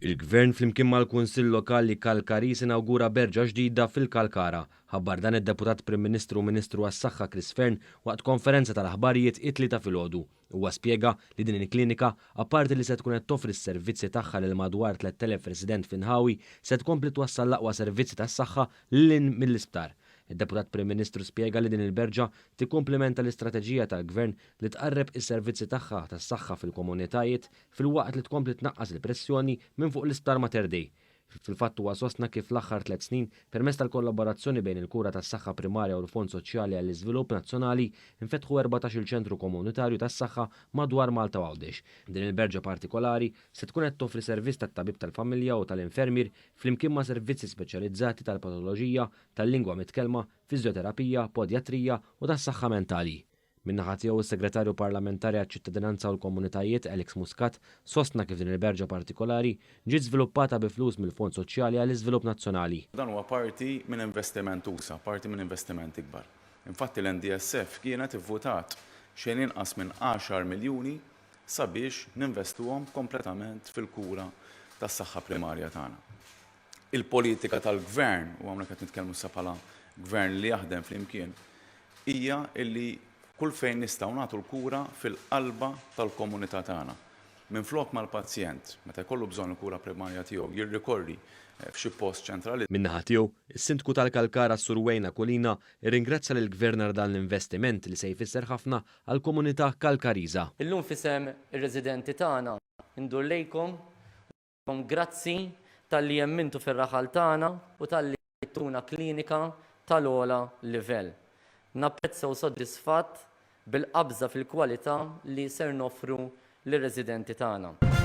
Il-Gvern flimkien mal-Kunsill Lokali Kalkariż inawgura berġa ġdida fil-Kalkara. Ħabbar dan id-Deputat Prim Ministru u Ministru għas-Saħħa Chris Fearne waqt konferenza tal-aħbarijiet it-Tlieta filgħodu. Huwa spjega li din il-klinika, apparti li se tkun qed toffri s-servizzi tagħha lil madwar 3,000 resident fl-inħawi, se tkompli twassal l-aqwa servizzi tas-saħħa lil hinn mill-isptar. Id-Deputat Prim Ministru spjega li din il-berġa tikkumplimenta l-istrateġija tal-Gvern li tqarreb is-servizzi tagħha tas-saħħa fil-komunitajiet filwaqt li tkompli tnaqqas il-pressjoni minn fuq l-Isptar Mater Dei. Fil-fatt huwa sostna kif fl-aħħar tlett snin, permezz tal-kollaborazzjoni bejn il-kura tas-saħħa primarja u l-Fond Soċjali għall-Iżvilupp Nazzjonali, infetħu 14-il ċentru komunitarju tas-saħħa madwar Malta u Għawdex. Din il-berġa partikolari se tkun qed toffri servizz tat-tabib tal-familja u tal-infermier flimkien ma' servizzi speċjalizzati tal-patoloġija, tal-lingwa mitkellma, fiżjoterapija, podjatrija u tas-saħħa mentali. Min-naħa tiegħu s-Segretarju Parlamentari għaċ-Ċittadinanza u l-Komunitajiet, Alex Muscat, sostna kif din il-berġa partikolari ġiet żviluppata bi flus mill-Fond Soċjali għall-Iżvilupp Nazzjonali. Dan huwa parti minn investiment usa', parti minn investiment ikbar. Infatti l-NDSF kienet ivvutat xejn inqas minn għaxar miljuni sabiex ninvestuhom kompletament fil-kura tas-saħħa primarja tagħna. Il-politika tal-Gvern, u hawnhekk qed nitkellmu issa bħala Gvern li jaħdem flimkien, hija illi kull fejn nistgħu nagħtu l-kura fil-qalba tal-komunità tagħna. Minflok ma l-pazjent, meta jkollu bżonn il-kura primarja tiegħu, jirrikorri f'xi post ċentralizzat. Min-naħa tiegħu, is-Sindku tal-Kalkara s-Sur Wayne Aquilina rringrazzja lill-Gvern għal dan l-investiment li se jfisser ħafna għall-komunità Kalkariża. Illum f'isem ir-residenti tagħna ndur lejkom u ngħidilkom grazzi talli emmintu fir-raħal tagħna u talli tajtuna klinika tal-ogħla livell. Napprezza u soddisfatt bil-qabża fil-kwalità li ser noffru lir-residenti tagħna.